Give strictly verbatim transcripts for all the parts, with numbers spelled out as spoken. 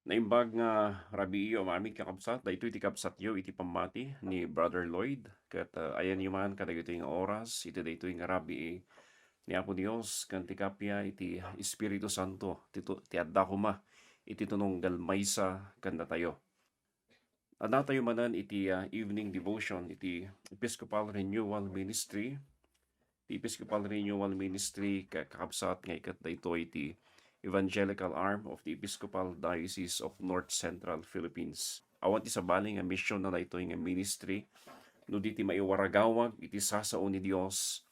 Naimbag nga rabiiyo amin, kakabsat. Daytoy ti kabsatyo iti pammati ni Brother Lloyd. Ket, ah, ayanyo man kadagitoy nga oras, iti daytoy nga rabii ni Apo Dios, ken ti kappia iti Espiritu Santo, ti tu-, ti adda koma iti tunonggal maysa kadatayo. Adda tayo manen iti, ah, evening devotion iti Episcopal Renewal Ministry. Ti Episcopal Renewal Ministry, ka-, kakabsat, nga iket daytoy ti evangelical arm of the Episcopal Diocese of North Central Philippines. Awan ti sabali nga mision na daytoy nga ministry, no di ti maiwaragawag iti sasao ni Dios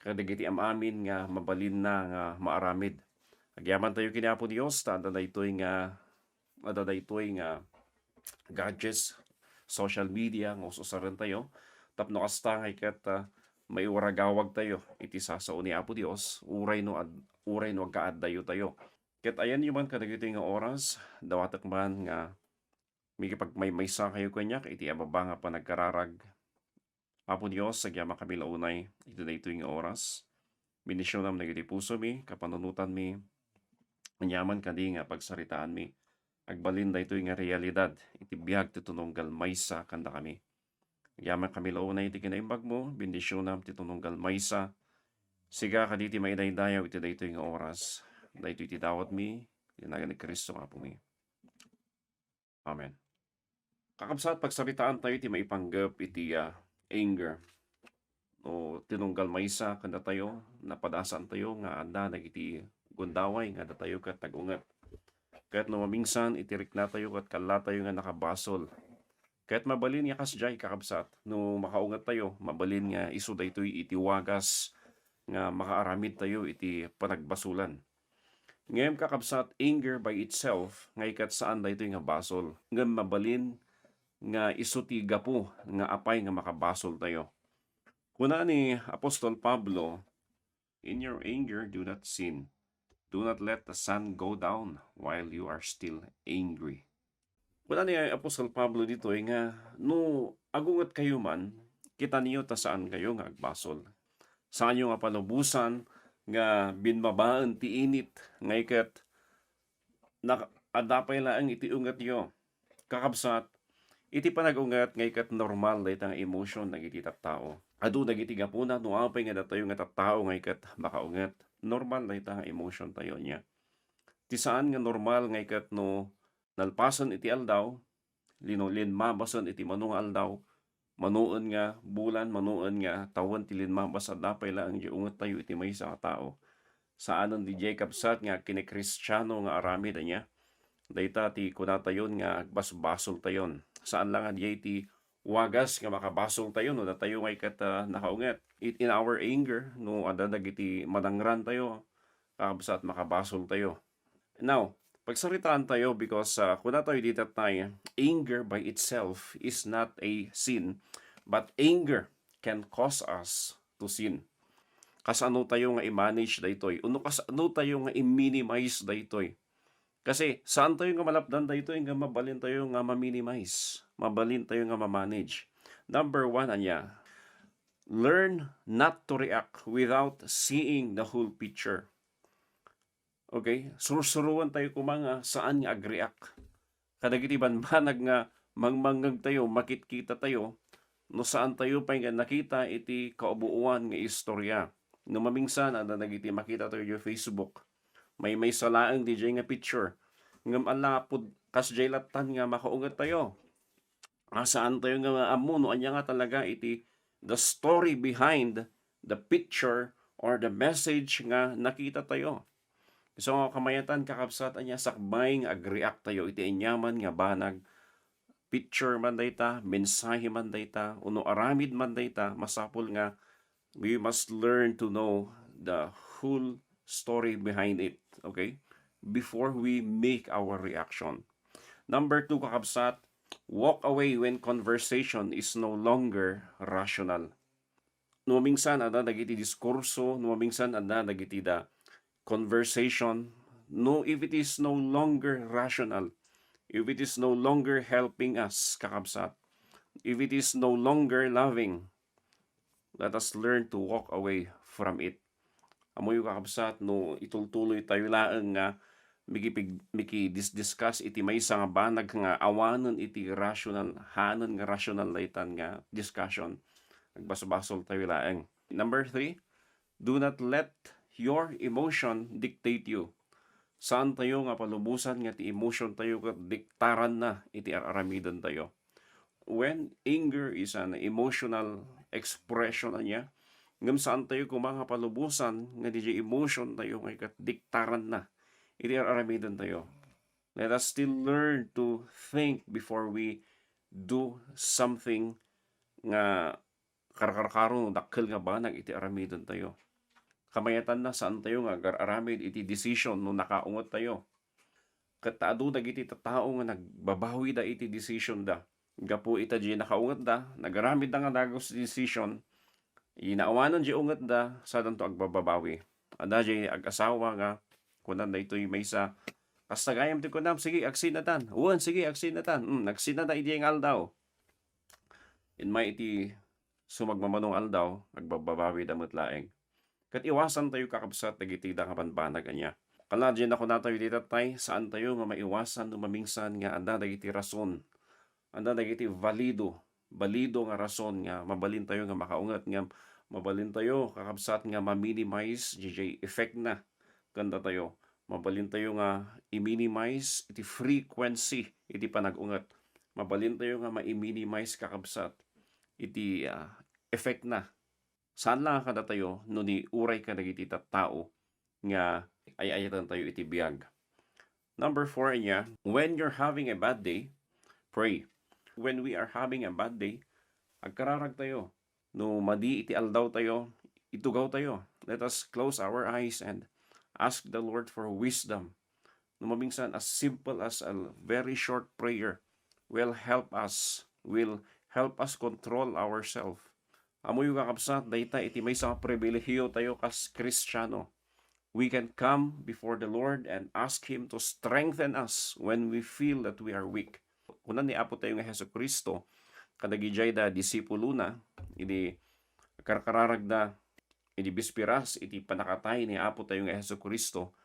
kadagiti am-amin nga mabalinna nga maaramid. Agyaman tayo ken Apo Dios ta adda daytoy nga, adda daytoy nga gadgets, social media nga us-usaren tayo tapno kasta nga iket, ah, maiwaragawag tayo iti sasao ni Apo Dios, uray no ad-, uray no agkaaddayo tayo. Ket ayanyo man kadagitoy nga oras, dawatek man nga makipagmaymaysa kayo kaniak iti ababa nga panagkararag. Apo Dios, agyaman kami la unay iti daytoy nga oras. Bendisionam dagiti pusomi, kapanunotanmi, aniaman kadi nga pagsaritaanmi. Agbalin daytoy nga realidad iti biag ti tunonggal maysa kadakami. Agyaman kami la unay iti kinaimbagmo, bendisionam ti tunonggal maysa. Sika kadi ti maidaydayaw iti daytoy nga oras. Daytoy ti dawatmi, iti nagan ni Cristo nga Apomi. Amen. Kakabsat, pagsaritaan tayo iti maipanggep iti, ah, anger. No tinunggal maysa kadatayo, napadasaan tayo nga adda dagiti gundaway nga datayo ket nag-unget. Ket no mamingsan, iti rikna tayo ket kalla tayo nga nakabasol. Ket mabalin nga kasdiay, kakabsat, no makaunget tayo, mabalin nga isu daytoy iti wagas nga makaaramid tayo iti panagbasolan. Ngem, kakabsat, anger by itself, nga iket saan daytoy nga basol. Ngem mabalin nga isu ti gapu nga apay nga makabasol tayo. Kuna ni Apostol Pablo, "In your anger, do not sin. Do not let the sun go down while you are still angry." Kuna ni Apostol Pablo ditoy nga, no agunget kayo man, kitaniyo ta saan kayo nga agbasol. Saanyo nga palubosan nga binbabaen ti init nga iket na, adda pay laeng iti ungetyo. Kakabsat, iti panag-unget nga iket normal dayta nga emotion dagiti tattao. Adu dagiti gapuna no apay nga datayo nga tattao nga iket makaunget. Normal dayta nga emotion tayo niya. Ti saan nga normal nga iket no nalpasen iti aldaw, lino-, linmabasen iti mano nga aldaw, manoen nga bulan, manoen nga tawen ti linmabas, adda pay laeng diay unget tayo iti maysa a tao. Saanen diay kabsat nga kinikristiano nga aramid ania. Dayta ti kunatayon nga agbasbasol tayon. Saan la nga diay ti wagas nga makabasol tayo no datayo nga iket, ah, nakaunget. It, in our anger, no adda dagiti madangran tayo, kakabsat, makabasol tayo. Now, pagsaritaan tayo because, ah, kuna tayo dita tay, anger by itself is not a sin, but anger can cause us to sin. Kasano tayo nga i-manage daytoy? Uno kasano tayo nga i-minimize daytoy? Kasi saan tayo nga malapdan daytoy nga mabalin tayo nga ma-minimize, mabalin tayo nga ma-manage. Number one, ania, learn not to react without seeing the whole picture. Okay? Sursuruan tayo koma nga saan nga ag-react kadagiti banbanag nga mangmangngeg tayo, makitkita tayo, no saan tayo pay nga nakita iti kaubuoan nga istorya. No mamingsan, adda dagiti makita tayo iti Facebook. Maymaysa laeng diay nga picture. Ngem ala pud kasdiay lattan nga makaunget tayo. Ah, saan tayo nga ammo no ania nga talaga iti the story behind the picture or the message nga nakita tayo. So, kamayatan, kakabsat, ania, sakbay nga ag-react tayo iti aniaman nga banag, picture man dayta, mensahe man dayta, uno aramid man dayta, masapul nga we must learn to know the whole story behind it, okay? Before we make our reaction. Number two, kakabsat, walk away when conversation is no longer rational. No mamingsan adda dagiti diskurso, no mamingsan adda dagiti da conversation, no, if it is no longer rational, if it is no longer helping us, kakabsat, if it is no longer loving, let us learn to walk away from it. Ammoyo, kakabsat, no itultuloy tayo laeng nga mikipig-, mikidisdiscuss iti maysa nga banag nga awanen iti rational, hanen nga rational daytan nga discussion. Agbasbasoltayo laeng. Number three, do not let your emotion dictate you. Saantayo nga palubosan nga ti emotiontayo ket diktaranna iti ar-aramidentayo. When anger is an emotional expression ania, ngem saantayo koma nga palubosan nga diay emotiontayo nga ket diktaranna iti ar-aramidentayo. Let us still learn to think before we do something nga karkarkaro no dakkel nga banag iti aramidentayo. Kamayatanna, saantayo nga agar-aramid iti decision no nakaungettayo. Ket ta adu dagiti tattao nga nagbabawida iti decisionda. Gapu ita diay nakaungetda, nagaramidda nga dagus ti decision, inaawanan diay ungetda, sadanto agbababawi. Adda diay ag-asawa nga kunan daytoy maysa, "Kasta gayam ti kunam, sige, agsinatan." "Wen, sige, agsinatan." Hmm, nagsinada idiay nga aldaw. Immay iti sumagmamano nga aldaw, agbababawida met laeng. Ket iwasantayo, kakabsat, dagiti da nga banbanag ania. Kala diay nakunatayo iti tattay, saantayo nga maiwasan no mamingsan nga adda dagiti rason, adda dagiti valido, balido nga rason nga mabalintayo nga makaunget, nga mabalintayo, kakabsat, nga ma-minimize diay effect na ken datayo. Mabalintayo nga i-minimize iti frequency iti panag-unget. Mabalintayo nga ma-minimize, kakabsat, iti, ah, effect na. Saan la nga kadatayo no di uray kadagiti tattao nga ay-ayatantayo iti biag. Number four ania, when you're having a bad day, pray. When we are having a bad day, agkararagtayo. No madi iti aldawtayo, itugawtayo. Let us close our eyes and ask the Lord for wisdom. No mamingsan, as simple as a very short prayer will help us, will help us control ourselves. Ammoyo, kakabsat, dayta iti maysa nga pribilehiyotayo kas Kristiano. We can come before the Lord and ask Him to strengthen us when we feel that we are weak. Kuna ni Apotayo nga Jesu-Cristo kadagiti dayta disipulona idi karkararagda idi bisperas iti pannakatay ni Apotayo nga Jesu-Cristo,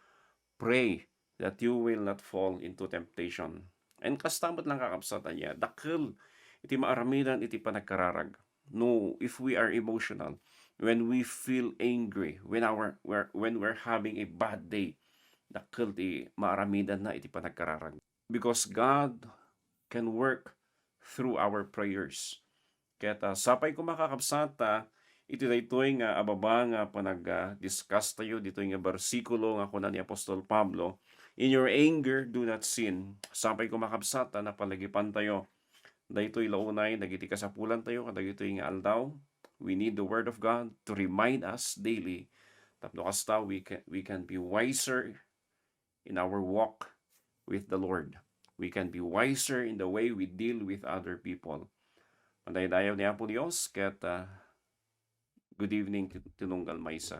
"Pray that you will not fall into temptation." And kasta met lang, kakabsat, ania, dakkel iti maaramidan iti panagkararag. No, if we are emotional, when we feel angry, when our, we're, when we're having a bad day, dakkel ti maaramidanna iti panagkararag. Because God can work through our prayers. Ket, ah, sapay koma, kakabsat, ta iti daytoy nga ababa nga panag, ah, discuss tayo ditoy nga bersikulo nga kuna ni Apostol Pablo, "In your anger, do not sin." Sapay koma, kakabsat, ta napalagipan tayo daytoy la unay dagiti kasapulan tayo kadagitoy nga aldaw. We need the Word of God to remind us daily. Tapno kasta, we can, we can be wiser in our walk with the Lord. We can be wiser in the way we deal with other people. Madaydayaw ni Apo Dios, ket, ah, good evening, tinunggal maysa.